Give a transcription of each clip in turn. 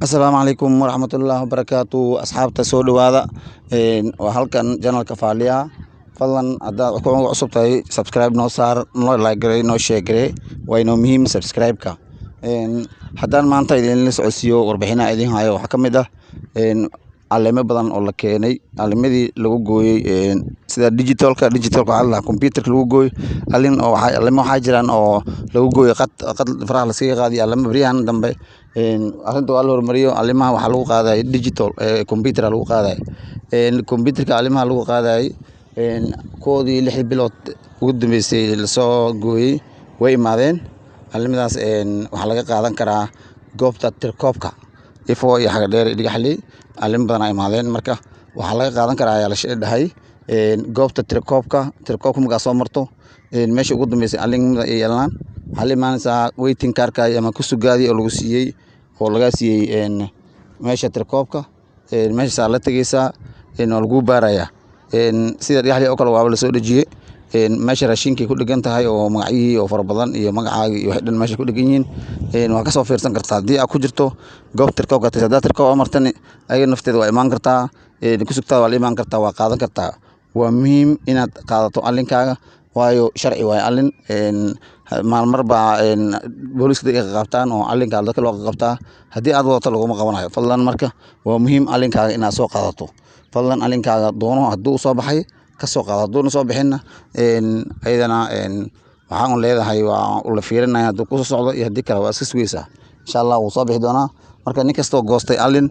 Asalaamu calaykum waraxmatullaahi wabarakaatu. Asxaabta, soo dhowaada. Waa halkan channelka Faaliyaha. Fadlan, haddaad ku cusub tahay, subscribe noo saar, noo like garey, noo share garey. Waa inoo muhiim subscribe-ka. Haddaan maanta idinla socodsiiyo warbixinaha idin hayo, waxaa ka mid ah caleemo badan oo la keenay, caleemadii lagu gooyey sida digitalka, waxaa la dhahaa computerka lagu gooyo alin oo caleemo. Waxaa jiraan oo lagu gooyo qad faraha laskaga qaadiyo caleemo. Baryahan dambe arrinta waa la horumariyo. Caleemaha waxaa lagu qaaday digital, computer lagu qaaday, computerka caleemaha lagu qaadayay. Kuwoodii 6 bilood ugu dambeysay lasoo gooyey way imaadeen. Caleemadaas waxaa laga qaadan karaa goobta tirkoobka Ifo iyo Xagadheer iyo Dhigaxley. Caleemo badan aa imaadeen. Marka waxaa laga qaadan karaa ayaa la dhahay goobta tirkoobka. Tirkoobka markaa soo marto, meesha ugu dambeysay caleemada ay yeelaan, waxaa la imaanaysaa waiting cardka ama kusugaadii oo lagu siiyey oo lagaa siiyey meesha tirkoobka. Meeshaasaa la tegeysaa, waa laguu baarayaa. Sida Dhigaxley oo kale waaba lasoo dhejiyey, meesha raashinkay ku dhegan tahay oo magacyihii oo fara badan iyo magacaagii iyo waxay dhan meesha ku dhegan yihiin. Waa kasoo fiirsan kartaa haddii aad ku jirto goob tirkoobka. Haddaad tirkoob martani, ayaga nafteeda waa imaan kartaa, kusugtaada waa la imaan kartaa, waa qaadan kartaa. Waa muhiim inaad qaadato alinkaaga, waayo sharci waayo alin. Maalmar baa booliiska dadka qabtaan oo alinkaa dadka loo qabtaa. Haddii aad wadato, laguma qabanayo. Fadlan, marka waa muhiim alinkaaga inaad soo qaadato. Fadlan, alinkaaga doono. Hadduu soo baxay, ka soo qaado. Hadduuna soo bixinna, ayadana waxaan un leedahay waa la fiirinaya hadduu kusoo socdo iyo haddii kale waa iska sugeysaa. Insha Allah wuu soo bixi doonaa. Marka nin kastoo goostay alin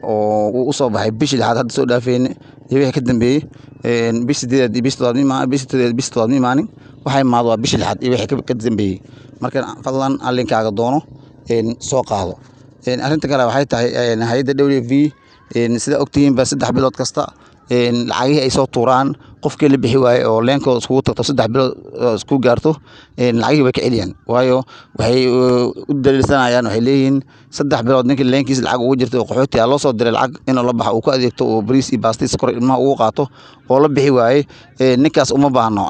oo uu usoo baxay bishii lixaad hadda soo dhaafeyne iyo wixii ka dambeeyey, bishii sideedaad iyo bishii todobaad ma, bishii todobaad, bishii todobaad ma imaanin. Waxay imaado waa bishii lixaad iyo wixii ka dambeeyey. Marka fadlan, alinkaaga doono, soo qaado. Arrinta kale waxay tahay hay'adda WFP, sida ogtihiinba, 3 bilood kasta lacagihii ay soo tuuraan, qofkii la bixi waaye oo leenkooda iskugu tagto, 3 bilood oo isku gaarto, lacagihii way ka celiyaan. Waayo, waxay u daliilsanayaan, waxay leeyihiin 3 bilood ninkii leenkiisa lacag ugu jirta oo qaxooti ah loo soo diray lacag inuu la baxo, uu ku adeegto oo bariis iyo baasta iyo sokor ilmaha ugu qaato oo la bixi waaye, ninkaas uma baahno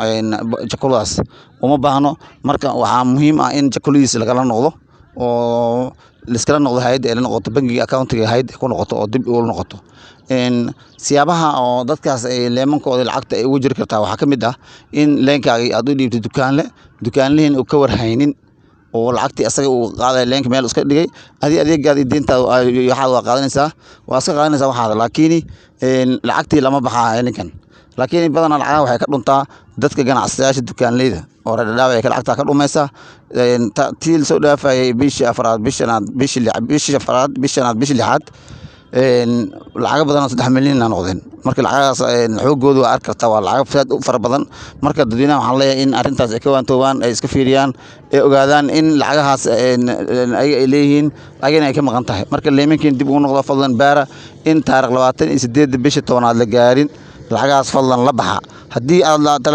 jakuladaas, uma baahno. Marka waxaa muhiim ah in jakuladiisa lagala noqdo oo liskala noqdo, hay'adda ay la noqoto, bangiga accountiga hay'adda ku noqoto oo dib ula noqoto. Siyaabaha oo dadkaas ay leemankooda lacagta ay ugu jiri kartaa waxaa ka mid ah in leenkaagii aad u dhiibto dukaanle, dukaanlihiin uu ka warhaynin oo lacagtii asaga uu qaaday, leenka meel iska dhigay. Adi adeegaada iyo deyntaada waxaad waa qaadanaysaa, waa iska qaadanaysaa waxaada, laakiin lacagtii lama baxaa ninkan. Laakiin badanaa lacagaha waxay ka dhuntaa dadka ganacsadayaasha, dukaanleyda oo reer Dhadhaab ay lacagtaa ka dhumaysaa. Tii lasoo dhaafayay, bishii afraad, bishanaad, bishii afraad, bishanaad, bishii lixaad, lacago badan oo 3 milyan a noqdeen. Marka lacagahaas xoogooda waa arki kartaa, waa lacago aad u fara badan. Marka dadweynaha waxaan leeyahay in arrintaas ay ka waantoobaan, ay iska fiiriyaan, ay ogaadaan in lacagahaas ayaga ay leeyihiin, lacagina ay ka maqan tahay. Marka leemankiin dib ugu noqdo, fadlan baara. In taarikh 28-da bisha 10aad la gaarin, lacagahaas fadlan la baxa. Haddii aad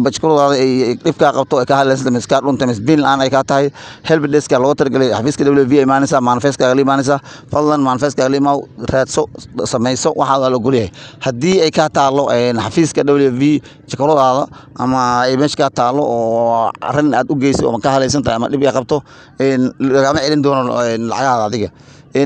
bajkuradaada ay dhibkaa qabto, ay ka hadlaysa mise kaa dhuntay mise biin la'aan ay kaa tahay, help deska looga talagalay xafiiska WFP imaanaysaa, manifestkaaga la imaanaysaa. Fadlan, manifestkaaga la imaaw, raadso, samayso waxaad waa la ogolyahay. Haddii ay kaa taalo xafiiska WFP jakaradaada ama ay meesha kaa taalo oo arrin aad u geyso ama ka halaysan tahay ama dhib ay qabto, lagama celin doono lacagahaada adiga.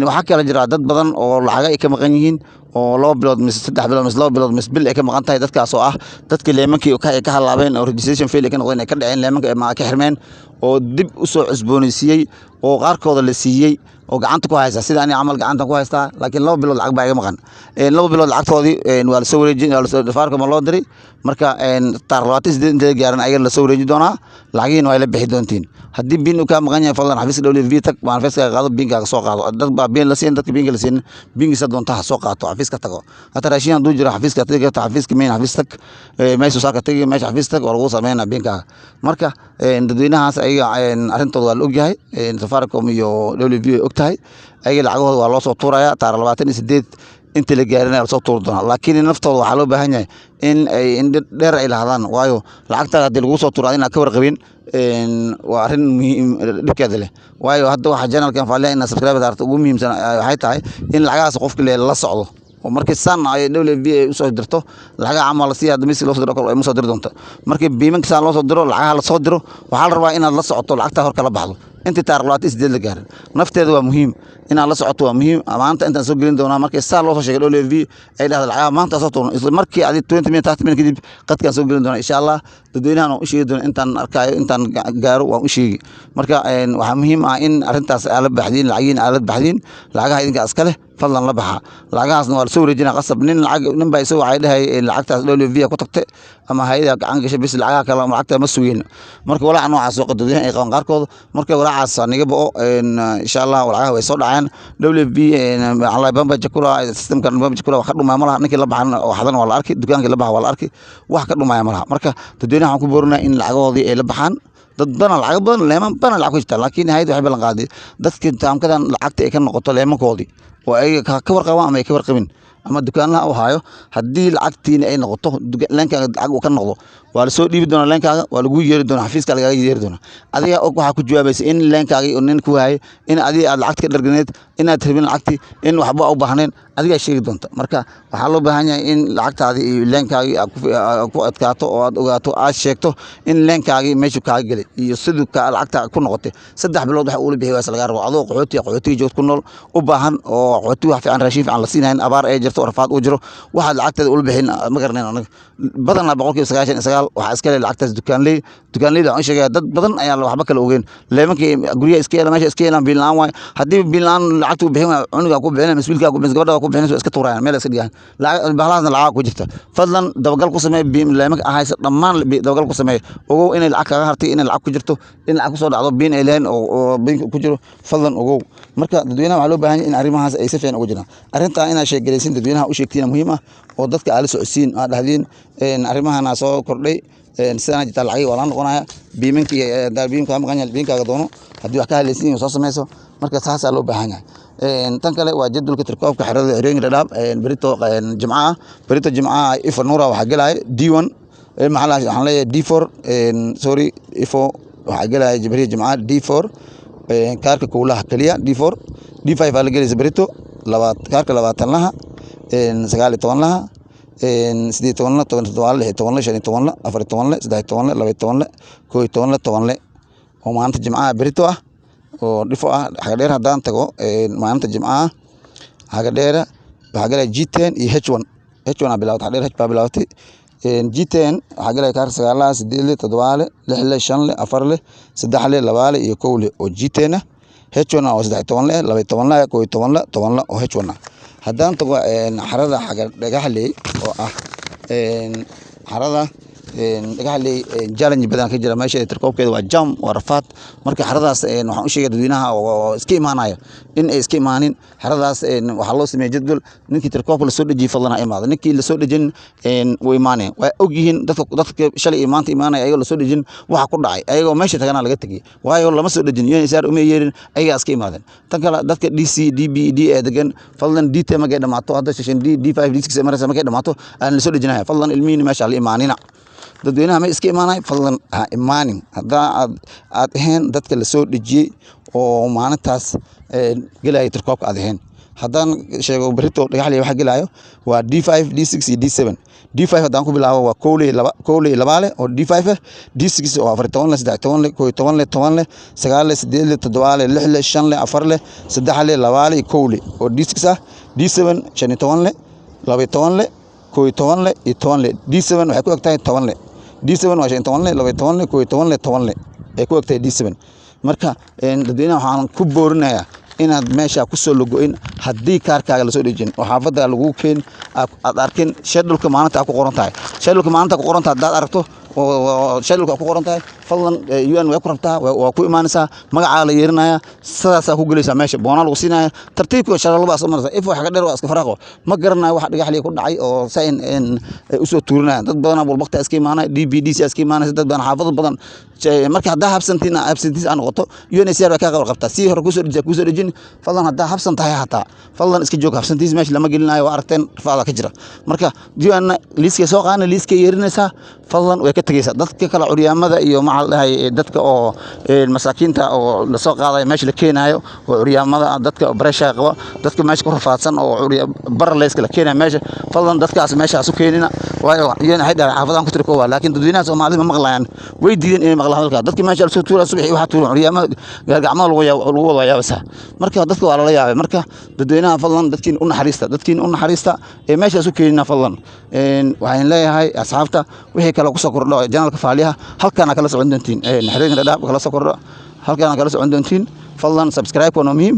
Waxaa kale jira dad badan oo lacaga ay ka maqan yihiin oo 2 bilood mise 3 bilood mise 2 bilood mise bil ay ka maqan tahay. Dadkaas oo ah dadkii leemankii ay ka halaabeen oo registration fail ay ka noqdeen, ay ka dhaceen leemanka ama ka xirmeen oo dib u soo cusboonaysiiyey oo qaarkooda la siiyey oo gacanta ku haysta, sida aniga camal gacanta ku haystaa, laakiin 2 bilood lacag baa iga maqan. 2 bilood lacagtoodii waa lasoo wareejin, waa lasoo Safaricom loo diray. Marka taarikh 28 inteeda gaaran ayaga lasoo wareejin doonaa, lacagihiina waa la bixi doontiin. Haddii biin uu kaa maqan yahay, fadlan xafiiska WFP tag, manifestkaaga qaado, biinkaaga soo qaado. Dad baa biin la siin, dadka biinka la siin, biinkiisa doonta ha soo qaato, xafiiska tago. Hata raashin hadduu jiro, xafiiska tagi karta, xafiiska main xafiis tag, meesha saarka tagi, meesha xafiis tag, waa lagu sameynaa biinkaaga. Marka dadweynahaas ayaga arrintooda waa la ogyahay, Safaricom iyo WFP way og tahay. Ayaga lacagahooda waa loo soo tuurayaa taarikh 28 inta la gaarin lasoo tuuri doonaa. Laakiin naftooda waxaa loo baahan yahay in ay indho dheer ay lahaadaan, waayo lacagtaada haddii lagu soo tuuro adina ka warqabin, waa arrin muhiim dhibkeeda leh. Waayo, hadda waxaa channelkan Faaliya inaad subscribe saarto ugu muhiimsan waxay tahay in lacagahaas qofki la socdo oo markii san ay WFP ay usoo dirto lacagaha camal, si hadda miski loo soo diro kale ay ma soo diri doonto. Markii biimanka saan loo soo diro, lacagaha la soo diro, waxaa la rabaa inaad la socoto, lacagtaa hor kala baxdo. Intii taariikh 28 la gaarin nafteeda waa muhiim inaad la socoto, waa muhiim. Maanta intaan soo gelin doonaa markii saa loo soo sheegay WFP ay dhahdo lacagaha maanta soo tuurno, isla markii adi 20 minute, 30 minute kadib qadkaan soo gelin doonaa, insha Allah. Dadweynahan waan u sheegi doonaa, intaan arkaayo, intaan gaaro waan u sheegi. Marka waxaa muhiim ah in arrintaas aad la baxdiin lacagiin, aad la baxdiin lacagaha idinka iska leh. Fadlan la baxa lacagahaasna, waa lasoo wareejinaa qasab. Nin lacag nin baa isagoo waxay dhahay lacagtaas WFP ku tagtay ama hay'ada gacan gashay bis, lacagaha kale lacagta ma sugeen. Marka walaaca noocaas oo dadweynaha ay qabaan qaarkood, marka walaacaas niga bo'o, insha Allah lacagaha way soo dhaceen. WFP maxaa Bamba Chakula systemkan, Bamba Chakula wax ka dhumaya malaha. Ninkii la baxan oo xadan waa la arki, dukaankii la baxa waa la arki, wax ka dhumaya malaha. Marka dadweynaha waxaan ku boorinaa in lacagahoodii ay la baxaan. Dad badan, lacag badan, leeman badan lacag ku jirta, laakiin hay'adda waxay ballan qaaday dadkii taamkadan lacagta ay ka noqoto leemankoodii oo ay ka warqabaan ama ay ka warqabin ama dukaanlaha u haayo. Haddii lacagtiina ay noqoto, leenkaaga lacag uu ka noqdo, waa lasoo dhiibi doonaa leenkaaga, waa lagu yeeri doonaa, xafiiska lagaaga yeeri doonaa. Adiga og waxaa ku jawaabaysa in leenkaagii nin ku hayay, in adiga aad lacagta ka dharganeed, inaad rabin lacagtii, in waxba u baahnayn, adigaa sheegi doonta. Marka waxaa loo baahan yahay in lacagtaadii iyo leenkaagii aad ku adkaato oo aad ogaato, aad sheegto in leenkaagii meeshuu kaaga gelay iyo siduu lacagta ku noqotay. 3 bilood waxa uula bixi waasa lagaa rabo, adoo qaxooti, qaxootiga joogta ku nool, u baahan oo qaxooti wax fiican, raashin fiican la siinayn, abaar ay jirto, rafaad uu jiro, waxaad lacagteeda ula bixin ma garanayn anaga. Badanaa 99% waxaa iska leh lacagtaas dukaanley. Dukaanleyda waxaan u sheegaya, dad badan ayaan waxba kala ogeyn. Leemankii guryaha iska yeela, meesha iska yeelaan, biil la'aan waay. Haddii biil la'aan lacagta uu bixin waayo, cunugaa ku bixinaya, mas'uulkaa ku bixinaysa, gabadha ku bixinaysa, waa iska tuurayaan, meel iska dhigaan lacag bahalahaasna lacaga ku jirta. Fadlan dabagal ku samee leemanka ahaysa dhammaan, dabagal ku samee, ogow inay lacag kaga hartay, inay lacag ku jirto, in lacag kusoo dhacdo, biin ay lahayn oo biin ku jiro, fadlan ogow. Marka dadweynaha waxaa loo baahan yahay in arrimahaas ay si fiican uga jiraan. Arrintaa inaad sheegalaysiin, dadweynaha u sheegtiin muhiim ah, oo dadka aad la socodsiin, aad dhahdiin arrimahana soo kordhay, sidaan jirtaa, lacagii waa la noqonaya, biiminkii biim kaa maqan yahay, biinkaaga doono, haddii wax ka hadlaysiin soo samayso. Marka saasaa loo baahan yahay. Tan kale waa jadwalka tirkoobka xerada xerooyinka Dhadhaab. Berito Jimcaha, berito Jimcaha Ifo Nuura waxaa gelaya D1, maxaa waxaan leeyahay D4, sorry, Ifo waxaa gelaya beriya Jimcaha D4, kaarka kowlaha keliya D4. D5 aa la gelaysa berito, kaarka 20-laha, 19-laha, 18-la, 17-la, 16-le, 15-le, 14-le, 13-le, 12-le, 11-le, 10-le, oo maalinta Jimcaha berito ah oo Ifo ah. Xagadheer haddaan tago, maalinta Jimcaha Xagadheera waxaa galaya G10 iyo H1. H1 aa bilaabatay Xagadheer, H baa bilaabatay. G10 waxaa galaya kaarka sagaalaha, sideedle, toddobale, lixle, shanle, afarle, saddexle, labale iyo kowle oo G10 ah. H1 oo 13-le, 12-le, 11-le, 10-le oo H1 ah. Haddaan tago xarada xaga Dhagaxley oo ah xarada Dhagaxley, challenge badan ka jira meesha, tirkoobkeeda waa jam, waa rafaad. Marka xaradaas waxaan u sheegaya dadweynaha oo iska imaanaya in ay iska imaanin xaradaas. Waxaa loo sameeyey jadwal. Ninkii tirkoobka lasoo dhejiyey fadlan ha imaado, ninkii lasoo dhejin wuu imaanaya. Waa ogyihiin dadka shalay iyo maanta imaanaya ayagoo lasoo dhejin waxa ku dhacay, ayagoo meesha tagana laga tegey, waayo lama soo dhejin, UNHCR uma yeerin, ayagaa iska imaadeen. Tan kale, dadka DC, DB, D ee degan, fadlan DT markay dhamaato, hadda section D, D5, D6 maraysa, markay dhamaato aan lasoo dhejinaya, fadlan ilmihiina meesha la imaanina. Dadweynaha ma iska imaanay, fadlan ha imaanin haddaa aad ahayn dadka lasoo dhejiyey oo maalintaas gelaya tirkoobka aad ahayn. Haddaan sheego berito Dhagaxley waxa gelayo waa D5, D6 iyo D7. D5 haddaan ku bilaabo waa kowley, laba, kowley, labaale oo D5 ah. D6 oo 14 leh, 13 leh, 11 leh, 10 leh, sagaal leh, sideed leh, toddoba leh, lix leh, shan leh, afar leh, saddex leh, labaale iyo kowle oo D6 ah. D7 15 leh, 12 leh, 11 leh iyo 10 leh. D7 waxay ku eg tahay 10 leh. D7 waa 15 leh, 12 leh, 11 leh, 10 leh ay ku eg tahay D7. Marka dadweynaha waxaan ku boorinayaa inaad meesha kusoo lago-in haddii kaarkaaga lasoo dhejin oo xaafadda lagu keen, aad arkin scheduleka maalinta ku qoran tahay. Scheduleka maalinta ku qoran tahay haddaad aragto oo scheduleka ku qoran tahay, fadlan UN way ku rabtaa, waa ku imaanaysaa, magacaa la yeerinaya, sidaasaa ku gelaysaa meesha, boonaa lagu siinaya, tartiibka sharalaba soo maraysaa. Ifo Xaga Dheer waa iska faraaqo, ma garanayo waxa Dhagaxley ku dhacay oo saa in ay usoo tuurinayaan. Dad badan walbaqta iska imaanaya, DB, DC iska imaanaysa, dad badan, xaafado badan. Marka haddaa habsantiin, habsantiis aa noqoto, UNHCR way kaa qabar qabtaa, si hore kusoo dhejisa kusoo dhejin. Fadlan haddaa habsan tahay hataa, fadlan iska joog. Habsantiis meesha lama gelinayo, waa aragteen rafaada ka jira. Marka UN liiskay soo qaadana, liiskay yeerinaysaa, fadlan way ka tegeysaa. Dadka kale curyaamada iyo maca Maxaa la dhahay, dadka oo masaakiinta oo lasoo qaadayo meesha la keenayo, oo curyaamada, dadka bareeshaha qaba, dadka meesha ku rafaadsan oo baraleyska la keenayo meesha, fadlan dadkaas meeshaas u keenina. Waayo iyana waxay dhahay xaafadahan ku tirkooba, laakiin dadweynaha Soomaalida ma maqlayaan, way diideen inay maqlaan hadalka. Dadka meesha lasoo tuuraya subaxii waxaa tuuran curyaamada, gaargacmada lagu wada yaabaysaa. Marka dadka waa lala yaabay. Marka dadweynaha, fadlan dadkiin u naxariista, dadkiin u naxariista ee meeshaas u keenina fadlan. Waxaan leeyahay asxaabta, wixii kale kusoo kordho channelka Faaliyaha halkaana kala socon doontiin, xerooyinka Dhadhaab kala soo kordho halkaana kala socon doontiin. Fadlan subscribe waa noo muhiim,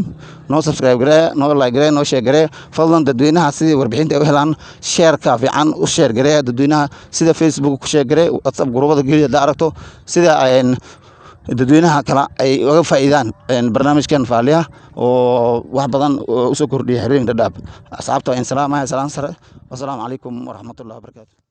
noo subscribe garee, noo like garee, noo share garee fadlan. Dadweynaha sidii warbixinta ay u helaan, shareka fiican u share garee dadweynaha, sida Facebook ku share garee, WhatsApp groupada geli haddaa aragto, sida dadweynaha kale ay uga faa'iidaan barnaamijkan Faaliyaha oo wax badan usoo kordhiya xerooyinka Dhadhaab. Asxaabta waa in salaamaya, salaan sare. Wasalaamu calaykum waraxmatullahi wabarakaatu.